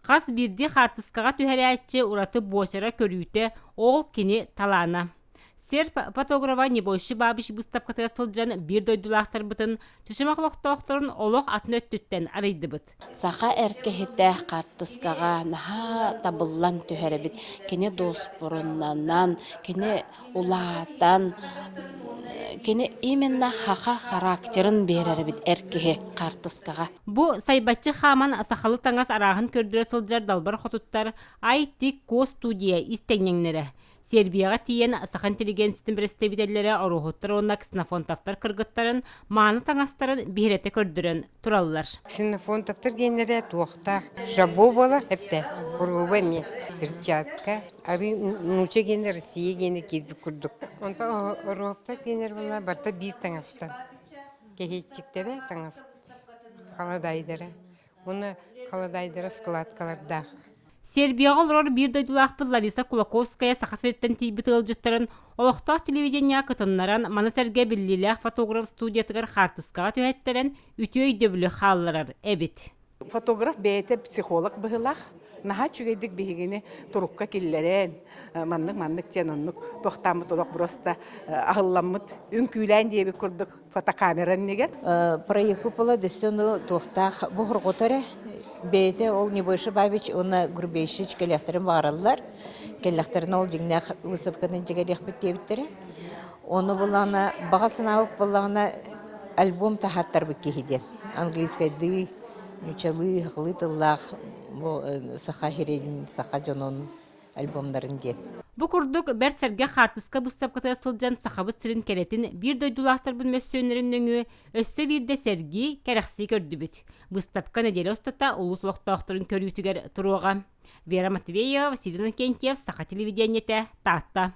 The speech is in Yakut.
Хас биирдии хаартыскаҕа түһэрээччи ураты буочара көрүүтэ ол кини талаана. Серб фотографа Небойши Бабич быыстапкатыгар сылдьан биир дойдулаахтарбытын Чычымах олохтоохторун олох атын өттүттэн арыйдыбыт. Саха эр киһитэ хаартыскаҕа наһаа табыллан түһэр эбит. Кини дуоспуруннанан, кини улаатан, кини именно саха характерын биэрэр эбит эр киһи хаартыскаҕа. Бу сайбаччы хааман сахалыы таҥас арааһын көрдөрө сылдьар далбар хотуттар Ай-Тик-Ко студия истэнньэҥнэрэ. Сербияҕа тиийэн саха интеллигенциятын бэрэстэбиитэллэрэ Оруоһуттар уонна Ксенофонтовтар кыргыттарын мааны таҥастарын биһирэтэ көрдөрөн тураллар. Ксенофонтовтар диэннэрэ туохтаах жабо буолар эптэ куруба эмиэ перчатка арыы нуучча гиэнэ Россия гиэнэ киирбит курдук онтон Оруоһуттар диэннэр буолла барыта биир таҥастан кэһиэччиктэрэ таҥас халадаайдара уонна халадаайдара складкалардаах. Сербияҕа олорор биир дойдулаахпыт Лариса Кулаковская Саха сириттэн тиийбит ыалдьыттарын олохтоох телевидениеҕа кытыннаран, маны сэргэ биллиилээх фотограф студиятыгар хаартыскаҕа түһэттэрэн үтүө өйдөбүлү хаалларар эбит. Фотограф бэйэтэ психолог быһыылаах. Наһаа үчүгэйдик биһигини турукка киллэрэн, маннык-маннык диэн оннук туохтааммыт олох просто аһылламмыт, үҥкүүлээн диэбит курдук фотокамера иннигэр. Проект купола дөссө туохтаах буһурҕута эрэ бэйэтэ ол Небойша Бабич уонна Грубейшич кэлиэхтэрин баҕараллар. Кэллэхтэринэ ол дьиҥнээх выставканы дьигэлиэхпит диэбиттэрэ. Ону буллаҕына баҕа санаабыт буоллаҕына альбом таһааттарбыт киһи диэн. Английскайдыы, нууччалыы, сахалыы тыллаах бу саха сирин, саха дьонун альбомнарын диэн. Бу курдук бэрт сэргэх хаартыска быыстапкатыгар сылдьан Сахабыт сирин кэрэтин биир дойдулаахтарбын мөссүөннэрин нөҥүө өссө биирдэ сэргии, кэрэхсии көрдүбүт. Быыстапка нэдиэлэ устата улуус олохтоохторун көрүүтүгэр туруоҕа. Вера Матвеева, Василий Иннокентьев, Саха телевидениетэ, Таатта.